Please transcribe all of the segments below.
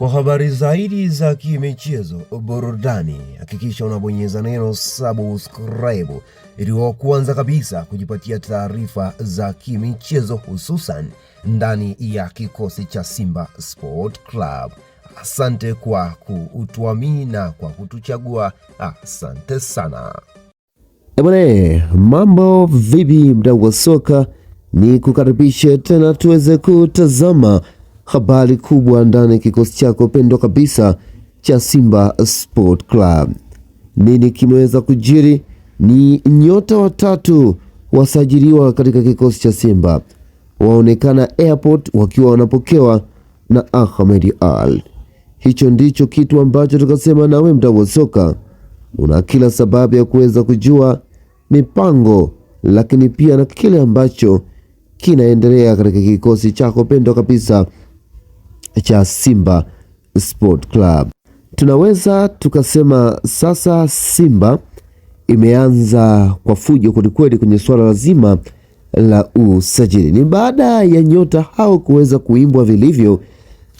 Kwa habari zaidi za kimichezo, burudani, hakikisha unabonyeza neno subscribe ili wa kwanza kabisa kujipatia taarifa za kimichezo, hususan ndani ya kikosi cha Simba Sport Club. Asante kwa kutuamini na kwa kutuchagua, asante sana. Ebane, mambo vipi mdau wa soka, ni kukaribishe tena tuweze kutazama habari kubwa ndani ya kikosi chako pendwa kabisa cha Simba Sport Club. Nini kimeweza kujiri? Ni nyota watatu wasajiliwa katika kikosi cha Simba waonekana airport wakiwa wanapokewa na Ahmed Ally. Hicho ndicho kitu ambacho tukasema nawe mdau wa soka una kila sababu ya kuweza kujua mipango, lakini pia na kile ambacho kinaendelea katika kikosi chako pendwa kabisa cha Simba Sport Club. Tunaweza tukasema sasa Simba imeanza kwa fujo kwelikweli kwenye suala zima la usajili. Ni baada ya nyota hao kuweza kuimbwa vilivyo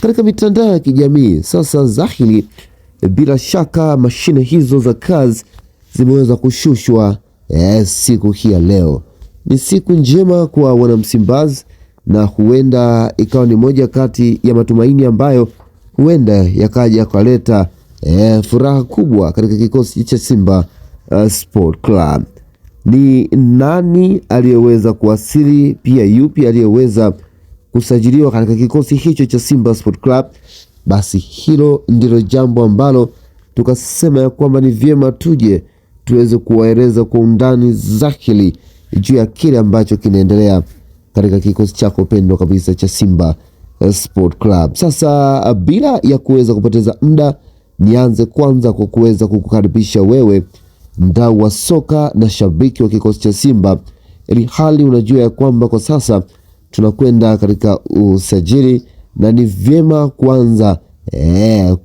katika mitandao ya kijamii. Sasa dhahiri, bila shaka mashine hizo za kazi zimeweza kushushwa siku hii ya leo. Ni siku njema kwa wanamsimbazi na huenda ikawa ni moja kati ya matumaini ambayo huenda yakaja yakaleta furaha kubwa katika kikosi cha Simba Sport Club. Ni nani aliyeweza kuwasili, pia yupi aliyeweza kusajiliwa katika kikosi hicho cha Simba Sport Club? Basi hilo ndilo jambo ambalo tukasema ya kwamba ni vyema tuje tuweze kuwaeleza kwa undani dhahiri juu ya kile ambacho kinaendelea katika kikosi chako pendwa kabisa cha Simba Sport Club. Sasa bila ya kuweza kupoteza muda, nianze kwanza kwa kuweza kukukaribisha wewe mdau wa soka na shabiki wa kikosi cha Simba, ili hali unajua ya kwamba kwa sasa tunakwenda katika usajili na ni vyema kwanza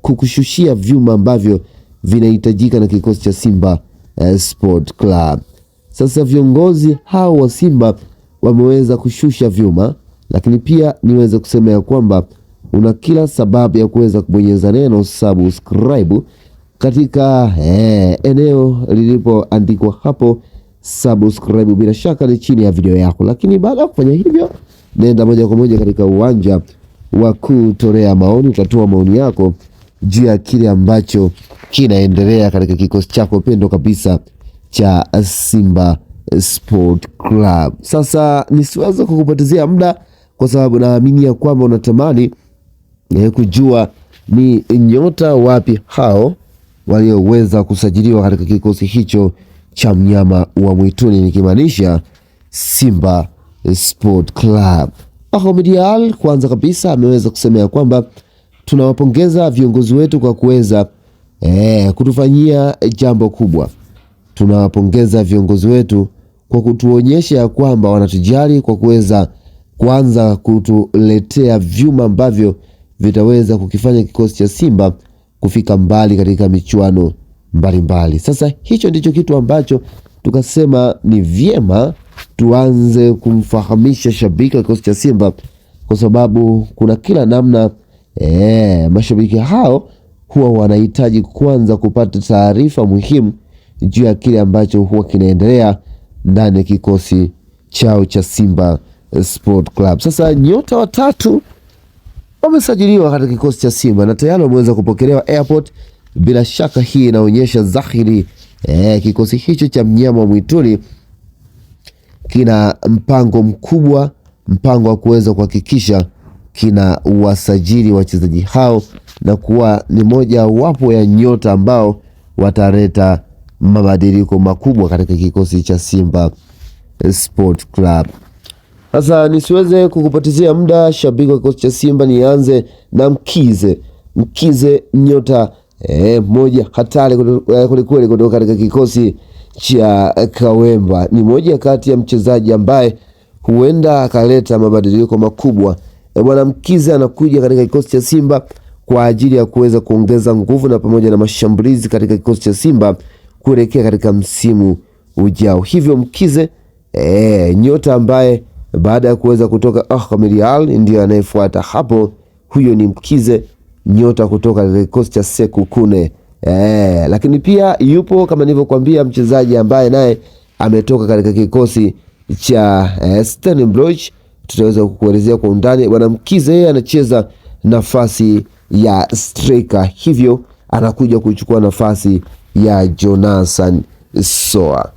kukushushia vyuma ambavyo vinahitajika na kikosi cha Simba Sport Club. Sasa viongozi hao wa Simba wameweza kushusha vyuma, lakini pia niweze kusema ya kwamba una kila sababu ya kuweza kubonyeza neno subscribe katika eneo lilipoandikwa hapo subscribe, bila shaka ni chini ya video yako. Lakini baada ya kufanya hivyo, nenda moja kwa moja katika uwanja wa kutolea maoni, utatoa maoni yako juu ya kile ambacho kinaendelea katika kikosi chako pendwa kabisa cha Simba Sport Club. Sasa nisiweze kukupotezea muda kwa sababu naamini ya kwamba unatamani kujua ni nyota wapi hao walioweza kusajiliwa katika kikosi hicho cha mnyama wa mwituni, nikimaanisha Simba Sport Club. Ahmed Ally kwanza kabisa ameweza kusema ya kwamba tunawapongeza viongozi wetu kwa kuweza kutufanyia jambo kubwa. Tunawapongeza viongozi wetu kwa kutuonyesha ya kwamba wanatujali kwa kuweza kuanza kutuletea vyuma ambavyo vitaweza kukifanya kikosi cha Simba kufika mbali katika michuano mbalimbali. Sasa hicho ndicho kitu ambacho tukasema ni vyema tuanze kumfahamisha shabiki wa kikosi cha Simba kwa sababu kuna kila namna mashabiki hao huwa wanahitaji kwanza kupata taarifa muhimu juu ya kile ambacho huwa kinaendelea ndani ya kikosi chao cha Simba Sport Club. Sasa nyota watatu wamesajiliwa katika kikosi cha Simba na tayari wameweza kupokelewa airport. Bila shaka hii inaonyesha dhahiri kikosi hicho cha mnyama wa mwituni kina mpango mkubwa, mpango wa kuweza kuhakikisha kina wasajili wachezaji hao na kuwa ni moja wapo ya nyota ambao wataleta mabadiliko makubwa katika kikosi cha Simba Sport Club. Sasa nisiweze kukupotezea muda, shabiki wa kikosi cha Simba, nianze na Mkize. Mkize nyota moja hatari kwelikweli kutoka katika kikosi cha Kawemba. Ni moja kati ya mchezaji ambaye huenda akaleta mabadiliko makubwa. Bwana Mkize anakuja katika kikosi cha Simba kwa ajili ya kuweza kuongeza nguvu na pamoja na mashambulizi katika kikosi cha Simba kuelekea katika msimu ujao. Hivyo Mkize nyota ambaye baada ya kuweza kutoka Ahmed Ally ndiyo anayefuata hapo. Huyo ni Mkize, nyota kutoka kikosi cha Sekhukhune. Lakini pia yupo kama nilivyokuambia mchezaji ambaye naye ametoka katika kikosi cha Stellenbosch, tutaweza kukuelezea kwa undani. Bwana Mkize yeye anacheza nafasi ya striker, hivyo anakuja kuchukua nafasi ya Jonathan Soa.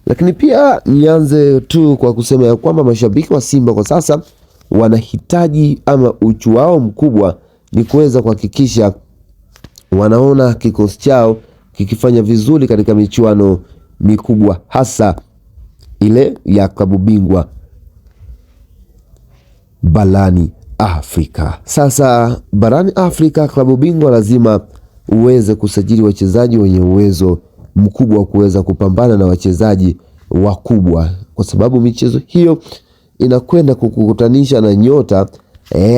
Lakini pia nianze tu kwa kusema ya kwamba mashabiki wa Simba kwa sasa wanahitaji ama uchu wao mkubwa ni kuweza kuhakikisha wanaona kikosi chao kikifanya vizuri katika michuano mikubwa hasa ile ya klabu bingwa barani Afrika. Sasa barani Afrika, klabu bingwa lazima uweze kusajili wachezaji wenye uwezo mkubwa wa kuweza kupambana na wachezaji wakubwa, kwa sababu michezo hiyo inakwenda kukutanisha na nyota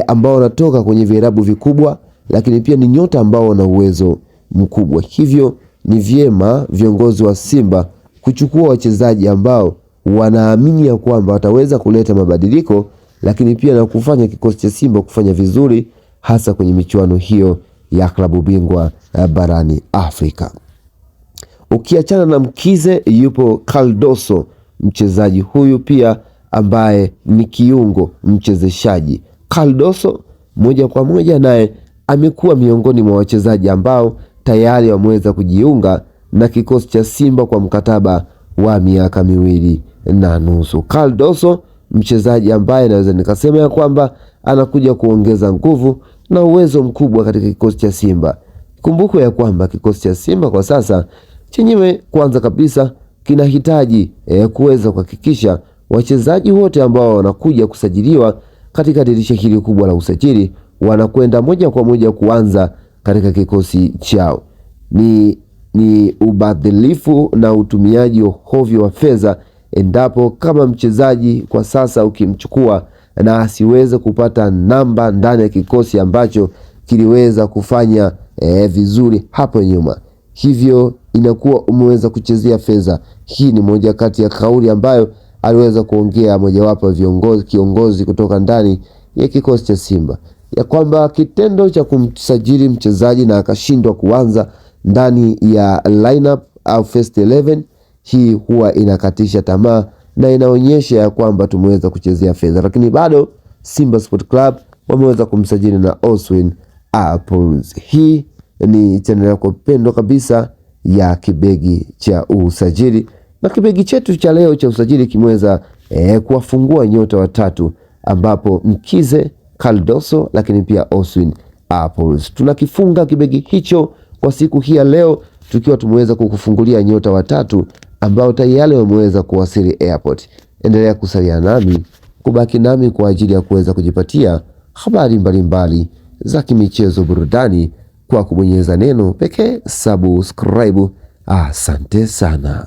ambao wanatoka kwenye vilabu vikubwa, lakini pia ni nyota ambao wana uwezo mkubwa. Hivyo ni vyema viongozi wa Simba kuchukua wachezaji ambao wanaamini ya kwamba wataweza kuleta mabadiliko, lakini pia na kufanya kikosi cha Simba kufanya vizuri hasa kwenye michuano hiyo ya klabu bingwa barani Afrika. Ukiachana na Mkize, yupo Cardoso, mchezaji huyu pia ambaye ni kiungo mchezeshaji. Cardoso moja kwa moja naye amekuwa miongoni mwa wachezaji ambao tayari wameweza kujiunga na kikosi cha Simba kwa mkataba wa miaka 2.5. Cardoso mchezaji ambaye naweza nikasema ya kwamba anakuja kuongeza nguvu na uwezo mkubwa katika kikosi cha Simba. Kumbuko ya kwamba kikosi cha Simba kwa sasa chenyewe kwanza kabisa kinahitaji kuweza kuhakikisha wachezaji wote ambao wanakuja kusajiliwa katika dirisha hili kubwa la usajili wanakwenda moja kwa moja kuanza katika kikosi chao. Ni ubadhilifu na utumiaji hovyo wa fedha endapo kama mchezaji kwa sasa ukimchukua na asiweze kupata namba ndani ya kikosi ambacho kiliweza kufanya vizuri hapo nyuma, hivyo inakuwa umeweza kuchezea fedha. Hii ni moja kati ya kauli ambayo aliweza kuongea mojawapo ya viongozi kiongozi kutoka ndani ya kikosi cha Simba ya kwamba kitendo cha kumsajili mchezaji na akashindwa kuanza ndani ya lineup au first 11, hii huwa inakatisha tamaa na inaonyesha ya kwamba tumeweza kuchezea fedha, lakini bado Simba Sport Club wameweza kumsajili na Oswin Apples. Hii ni channel yako pendwa kabisa ya Kibegi cha Usajili, na kibegi chetu cha leo cha usajili kimeweza kuwafungua nyota watatu ambapo Mkize, Cardoso lakini pia Oswin Apples. Tunakifunga kibegi hicho kwa siku hii ya leo tukiwa tumeweza kukufungulia nyota watatu ambao tayari wameweza kuwasili airport. Endelea kusalia nami, kubaki nami kwa ajili ya kuweza kujipatia habari mbalimbali za kimichezo, burudani kwa kubonyeza neno pekee subscribe. Asante sana.